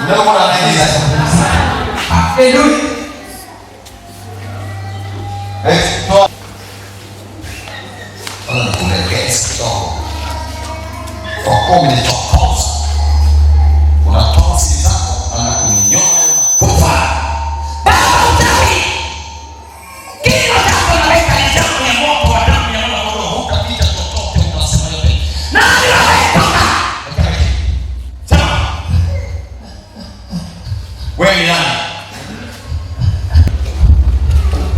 Ndio kwa anaingiza. Haleluya. Eh, toa. Ona nikuelekeze kidogo. Kwa kuwa umenichokoza. Unatoa siri zako na kuninyoa kufa. Baba uchawi. Kila jambo naweka ni damu ya moto wa damu ya mwana kondoo. Hutapita chochote, utasema yote. Nani wewe toka? Sema. Wewe ni nani?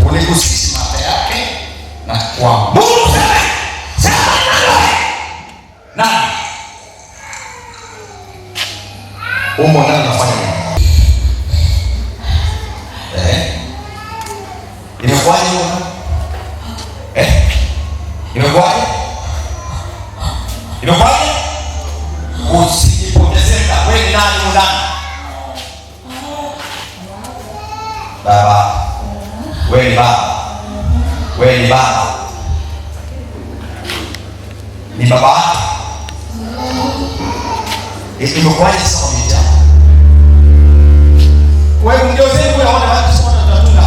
Uligusisha mate yake na kuamuru Sema. Sema nani wewe? Nani? Umo ndani unafanya nini? Eh? Imekuwaje huko? Eh? Imekuwaje? Imekuwaje? Usijipotezee muda. Wewe ni nani huko ndani? Baba. Wewe ni baba. Wewe ni baba. Ni baba yake. Imekuwaje sasa kwa binti yako? Wewe mgeuzeni kule aone watu sio watatunga.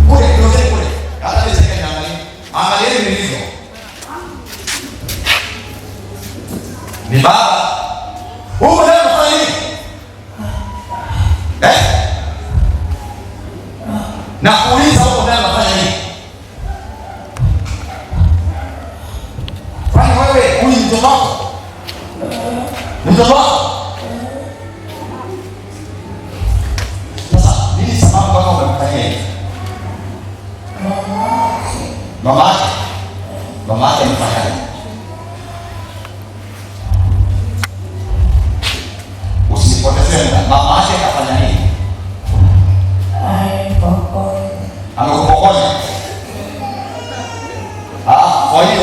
Kule mgeuzeni kule. Hata mimi sasa niangalie. Angalieni nilivyo. Ni baba. Huko ndani unafanya nini? Eh? Na kuuliza huko ndani unafanya nini? Kwani wewe huyu ni mtoto wako? Ni mtoto wako? Sasa nini sababu mpaka umemfanyia hivi? Mama yake. Mama yake amefanyaje? Usipoteze muda. Mama yake kafanya nini? Amekupokonya. Ah, kwa hiyo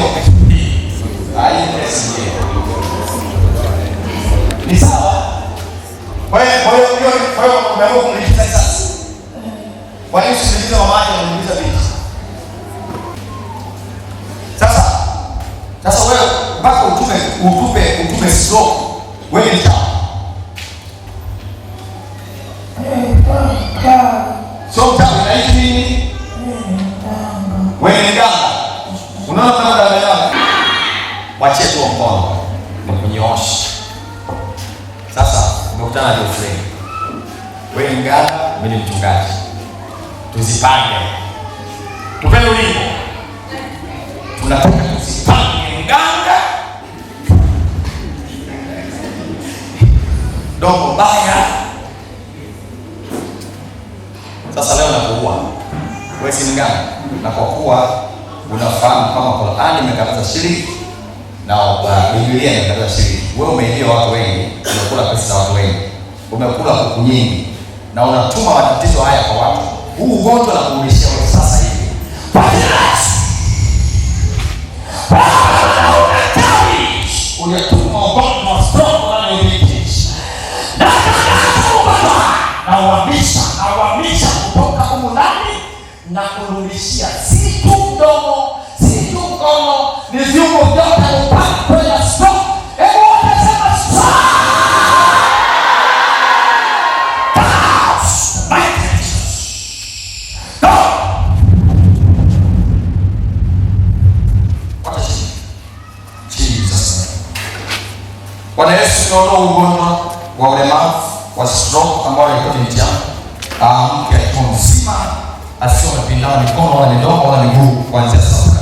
ni sawa. Kwa hiyo umeamua kumlipiza kisasi. Kwa nini usimlipize mama yake na kumlipiza binti? Sasa wewe mpaka utume stroke. Wewe ni chawa. Sio mchawi, na hiki nini? Wewe ni mganga. Unaona kama dada. Wachie tu mkono. Ni kunyoosha. Sasa umekutana na Geoffrey. Wewe ni mganga, mimi ni mchungaji. Tuzipange. Tupende ulingo. Tunataka tuzipange mganga. Dogo baya. Sasa leo nakuua. Wewe si mganga. Na kwa kuwa unafahamu kama Qur'ani imekataza shiriki na Biblia imekataza shiriki. Wewe umeingia watu wengi, umekula pesa za watu wengi, umekula kuku nyingi na unatuma matatizo haya kwa watu. Huu ugonjwa na kurudishia wewe sasa hivi. Kwa jina la Yesu. Unatuma ugonjwa wa stroke ndani ya binti. Na nauhamisha kutoka humu ndani na kurudishia, si tu mdomo, si tu mkono, ni viungo vyote upate kwenda stroke. Hebu wote sema stroke. Go! Jesus. Bwana Yesu, tunaondoa ugonjwa wa ulemavu wa stroke ambao alikuwa binti yangu. Mke alikuwa mzima, asiwe amepindana mikono wala midomo wala miguu kuanzia sasa.